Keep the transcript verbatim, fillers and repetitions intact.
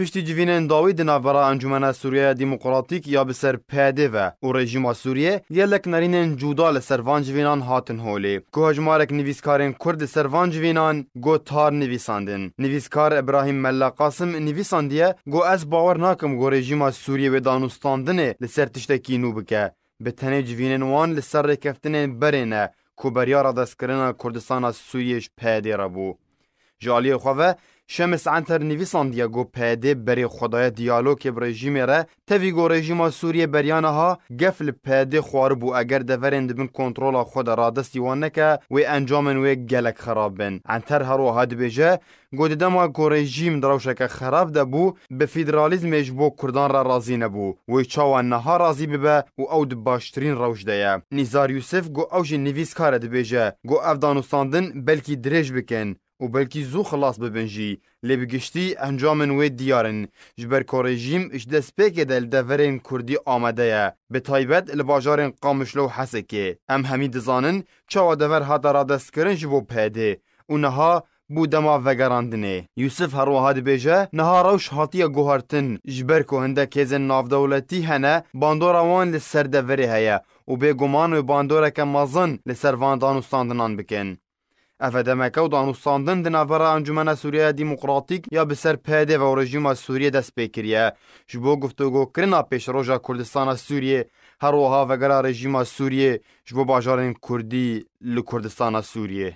Piştî civînên dawî di navbera Encûmena Sûriyeya Demokratîk ya bi ser P D ve û rejîma Sûriyê, gelek nerînên cuda li ser van civînan hatin holê. Ku hejmarek nivîskarên Kurd li ser van civînan got tar nivîsandin. Nivîskar Ibrahîm Mella Qasim nivîsandiye, got, ez bawer nakim ku rejîma Sûriyê wê danûstandinê li ser tiştekî nû bike. Bi tenê civînên wan li ser rêkeftinên berê ne ku beriya radestkirina Kurdistana Sûriyê ji P D re bû. Ji aliyê xwe ve, Şemis Enter nivîsandiye ku P D berê xwe daye diyalogê bi rejîmê re, tevî ku rejîma Sûriyê beriya niha gef li P D xwaribû, eger deverên di bin kontrola xwe de radestî wan neke, wê encamên wê gelek xerab bin. Enter her wiha dibêje, ku di dema ku rejîm di rewşeke xerab de bû, bi federalîzmê ji bo Kurdan re razî nebû. Wê çawa niha razî bibe û ew di baştirîn rewş de ye? Nîzar Yûsif ku ew jî nivîskar e dibêje, ku ev danûstandin belkî dirêj bikin û belkî zû xilas bibin jî, lê bi giştî encamên wê diyar in, ji ber ku rejîm ji destpêkê de li deverên Kurdî amade ye, bi taybet li bajarên Qamişlo û Hesekê. Em hemî dizanin çawa dever hate radestkirin ji bo P D û niha bû dema vegerandinê. Yûsif her wiha dibêje, niha rewş hatiye guhartin, ji ber ku hindek hêzên navdewletî hene, bandora wan li ser deverê heye û bêguman wê bandoreke mezin li ser van danûstandinan bikin. Ev e demeke û danûstandin di navbera Encûmena Sûriyeya Demokratîk ya bi ser P D ve û rejîma Sûriyê dest pê kiriye. Ji bo guftûgokirina pêşroja Kurdistana Sûriyê, her wiha vegera rejîma Sûriyê ji bo bajarên Kurdî li Kurdistana Sûriyê.